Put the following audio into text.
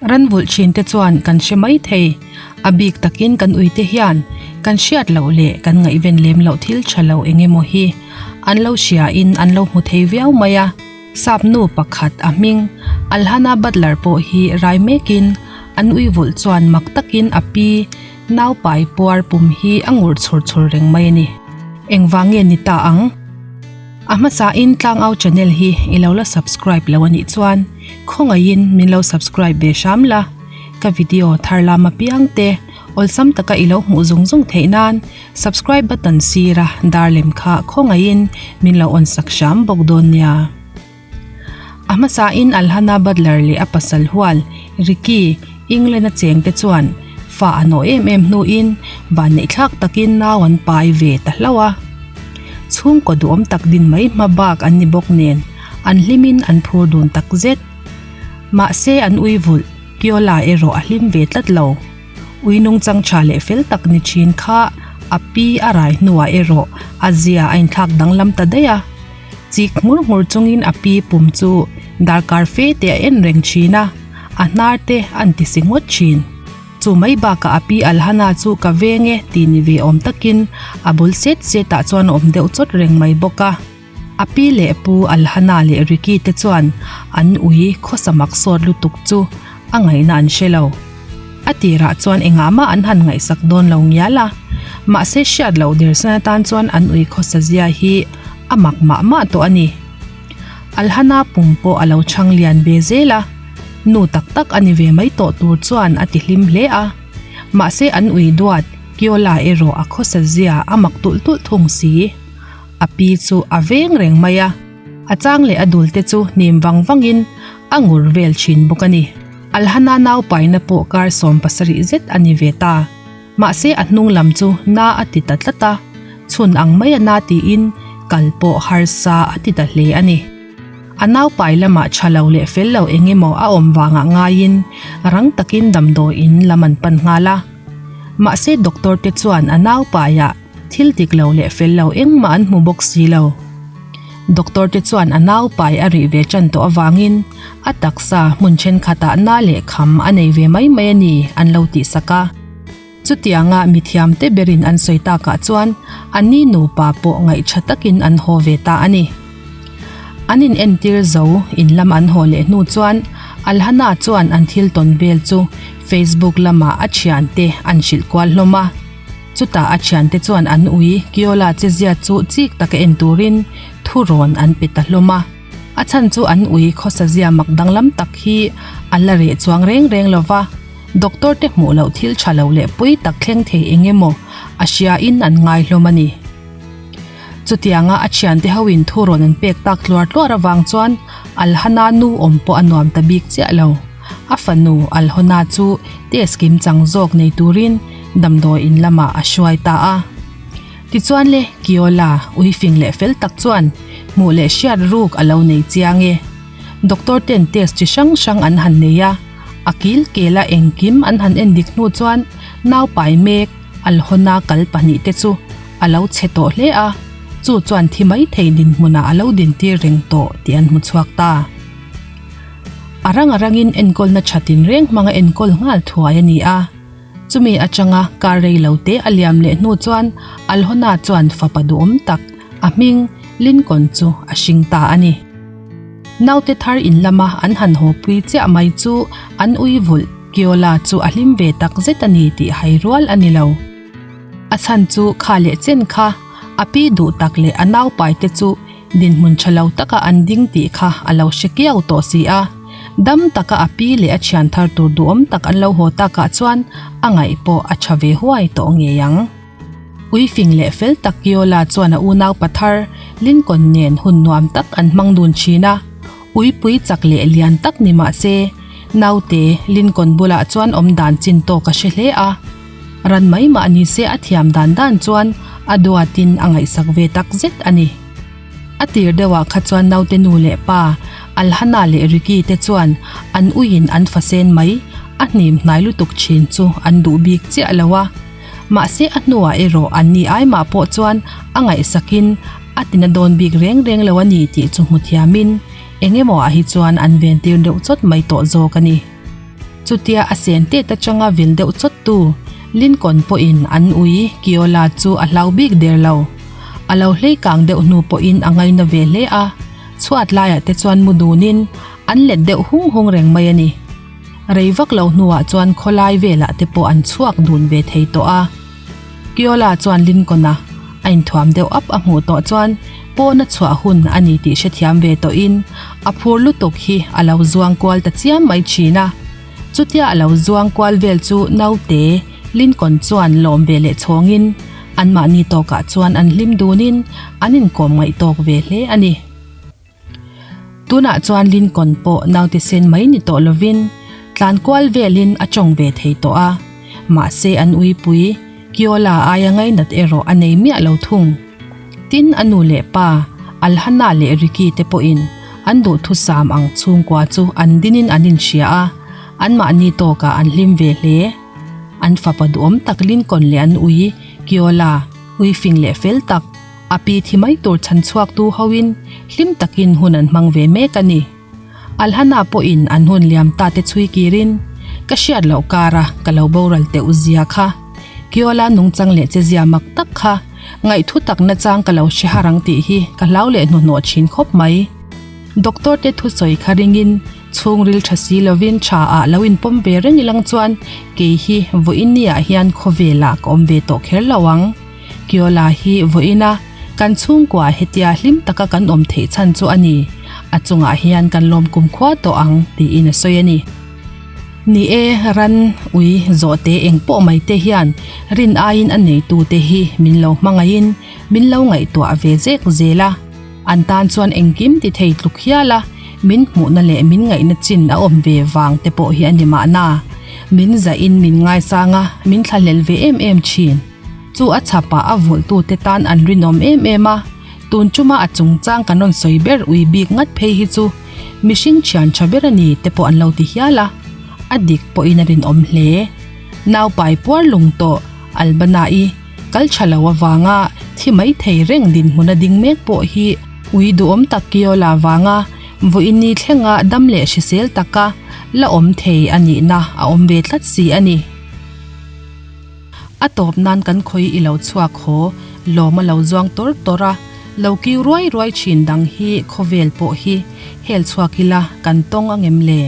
Ran vulh thin te chuan kan hre mai thei. A bik takin kan uite hian kan hriat loh leh kan ngaihven lem loh thil tha lo eng emaw hi an lo hria in an lo hmu thei viau mai a. Sap nu pakhat a hming Alhana Butler pawh hi rai mekin an ui vulh chuan mak takin a pi naupai puar pum hi a ngur chhur chhur reng mai a ni. Engvang nge ni ta ang? A hmasain Tlangau channel hi i lo la subscribe lo a nih chuan khawngaihin min lo subscribe ve hram la, ka video thar lam apiang te awlsam taka i lo hmuh zung zung theih nan subscribe button sira dar lem kha khawngaihin min lo on sak hram bawk dawn nia. A hmasain Alhana Butler leh a pasal hual Ricky England a cheng te chuan fa a nawh em em hnuin vanneih thlak takin nau an pai ve ta hlauh a. Chhungkaw duhawm tak din mai hma bak an ni bawk nen an hlimin an phur dun tak zet. Mahse an ui vulh Kiola erawh a hlim ve tlat lo. Ui nungchang tha leh fel tak ni thin kha a pi a rai hnuah erawh a zia a inthlak danglam ta daih a. Chik nghur nghur chungin a pi pum chu darkar fe te a en reng thin a, a hnar te an ti si ngawt thin. Chu mai bakah a pi Alhana chu ka veng e tih ni ve awm takin a bul set set ah chuan a awm deuh chawt reng mai bawk a. A pi leh pu Alhana leh Ricky te chuan an ui khawsa mak sawt lutuk chu a ngaihna an hre lo. A tirah chuan engah mah an han ngaihsak dawn lo ngial a, mahse hriat loh der san atan chuan an ui khawsa zia hi a mak mah mah tawh a ni. Alhana pum pawh a lo chhang lian ve zel a, nu tak tak a ni ve mai tawh tur chuan a ti hlim hle a. Mahse an ui duat Kiola erawh a khawsa zia a mak tulh tulh thung si. A pi chu a veng reng mai a, a chang leh a dul te chu hnim vang vangin a ngur vel thin bawk a ni. Alhana nau paina pawh kar 70 zet a ni ve ta. Mahse a hnung lam chu na a ti ta tlat a, chhun ang mai a na tiin kal pawh harsa a ti ta hle a ni. A nau pai lamah tha lo leh fel lo eng emaw a awm vangah ngaiin rang takin damdawiin lam an pan nghal a. Mahse doctor te chuan a nau paiah Thil dik lo leh fel lo engmah an hmu bawk si lo. Doctor te chuan a nau pai a rih ve tan tawh avangin a taksa hmun thenkhatah na leh kham a nei ve mai mai a ni an lo tihsak a. Chutianga mithiam te berin an sawi takah chuan a ni nupa pawh ngaihṭha takin an haw ve ta a ni. An in entir zo in lam an haw leh hnu chuan Alhana chuan an thil tawn vel chu Facebook lamah a thiante an hrilh kual hlawm a. Chutah a thiante chuan an ui Kiola che zia chu chik taka en turin thu rawn an pe ta hlawm a. A chhan chu an ui khawsa zia mak danglam tak hi a la reh chuang reng reng lo va, doctor te hmuh loh thil tha lo leh pui tak thleng thei eng emaw a hria in an ngai hlawm a ni. Chutianga a thiante ho in thu rawn an pek tak tluar tluar avang chuan Alhana nu awm pawh a nuam ta bik chiah lo. A fanu Alhona chu test kim chang zawk nei turin damdawi in lamah a hruai ta a. Tichuan le, Kiola, ui fing leh fel tak chuan hmuh leh hriat ruk a lo nei chiang e. Doctor ten test chi hrang hrang an han nei a, a kil kela engkim an han en dik hnu chuan naupai mek Alhona kal pahnihte chu a lo chhe tawh hle a, chu chuan thi mai thei dinhmunah a lo dintir reng tawh tih an hmu chhuak ta. A rang a rangin enkawlna tha tinreng hmanga enkawl nghal thuai a ni a. Chumi atanga kar rei lo te a liam leh hnu chuan Alhona chuan fapa duhawm tak, a hming Lincoln chu a hring ta a ni. Naute thar in lama an han haw pui chiah mai chu an ui vulh Kiola chu a hlim ve tak zet a ni tih hai rual a ni lo. A chhan chu kha leh chen kha a pi duh tak leh a naupai te chu Dinhmun tha lo taka an ding tih kha a lo hre kiau tawh si a. Dam taka a pi leh a thian thar tur duhawm tak an lo haw takah chuan a ngaih pawh a tha ve huai tawh ngei ang. Uifing leh fel tak Kiola chuan a unau pathar Lincoln nen hun nuam tak an hmang dun thin a. Uipui chak leh lian tak ni mah se, naute Lincoln bulah chuan awm dan chin tawk a hre hle a. Ran mai mah ni se a thiam dan dan chuan a duatin a ngaihsak ve tak zet a ni. A tir deuhah kha chuan naute nu leh pa Alhana leh Ricky te chuan an uiin an fasen mai a hnim hnai lutuk thin chu an duh bik chiah lo a. Mahse a hnuah erawh an ni ai mah pawh chuan a ngaihsakin a tina dawn bik reng reng lo a ni tih chu hmu thiamin eng emaw ah hi chuan an ventir deuh chawt mai tawh zawk a ni. Chutia a sen tet atanga vil deuh chawt tu Lincoln pawhin an ui Kiola chu a hlau bik der lo. A lo hlei kang deuh hnu pawhin a ngaina ve hle a, chhuat laiah te chuan mu dunin an let deuh hung hung reng mai a ni. Rei vak lo hnuah chuan khawlai velah te pawh an chhuak dun ve thei tawh a. Kiola chuan Lincoln-a a inthuam deuh ap a hmuh tawh chuan pawna chhuah hun a ni tih hrethiam ve tawhin a phur lutuk hi a lo zuang kual ta chiam mai thin a. Chutia a lo zuang kual vel chu naute Lincoln chuan lawm ve leh chhawngin anmahni tawkah chuan an hlim dunin an inkawm ngaih tawk ve hle a ni. Tunah chuan Lincoln pawh naute sen mai ni tawh lovin tlan kual velin a tawng ve thei tawh a, mahse an uipui Kiola aia ngainat erawh a nei miah lo thung. Tin, a nu leh pa Alhana leh Ricky te pawhin an duhthusam ang chhungkua chu an dinin an inhria a, anmahni tawkah an hlim ve hle. An fapa duhawm tak Lincoln leh an ui Kiola, ui fing leh fel tak, A pi thi mai tur chhan chhuak tu hoin hlim takin hun an hmang ve mek a ni. Alhana pawhin an hun liam ta te chhui kirin, Ka hriat loh kara ka lo boral teuh zia kha. Kiola nungchang leh che zia mak tak kha ngaihthu tak nachang ka lo hre har ang tih hi ka hlau leh hnuhnawh thin khawp mai. Doctor te thusawi kha ringin chhungril tha si lovin tha ah lo inpawm ve reng ilang chuan kei hi vawiin ni ah hian khawvelah ka awm ve tawh kher lo ang. Kiola hi vawiina kan chhungkua hetia hlim taka kan awm theih chhan chu a ni, a chungah hian kan lawm kumkhua tawh ang tiin a sawi a ni. Ni e, ran, ui, zawhte eng pawh mai te hian rin aiin a neitute hi min lo hmangaihin min lo ngaihtuah ve zek zel a, an tan chuan engkim ti thei tluk hial a, min hmuhna leh min ngaihna chin a awm ve vang te pawh hi a ni mahna, min zahin min ngaisang a, min thlahlel ve em em thin. Chu a chhapah a vulhtute tan an rinawm em em a, tun chuma a chungchang kan rawn sawi ber ui bik ngat phei hi chu mihring thian tha ber a ni te pawh an lo ti hial a, a dik pawhin a rinawm hle. Naupai puar lung tawh Albana-i kal tha lo avanga thi mai thei reng dinhmun a ding mek pawh hi ui duhawm tak Kiola vanga vawiini thlenga dam leh hrisel taka la awm thei a nihna a awm ve tlat si a ni. A tawp nan kan khawi i lo chhuak haw, lawm a lo zuang tawr tawr a, lo kiu ruai ruai thin dang hi khawvel pawh hi hel chhuak ila kan tawng angem le?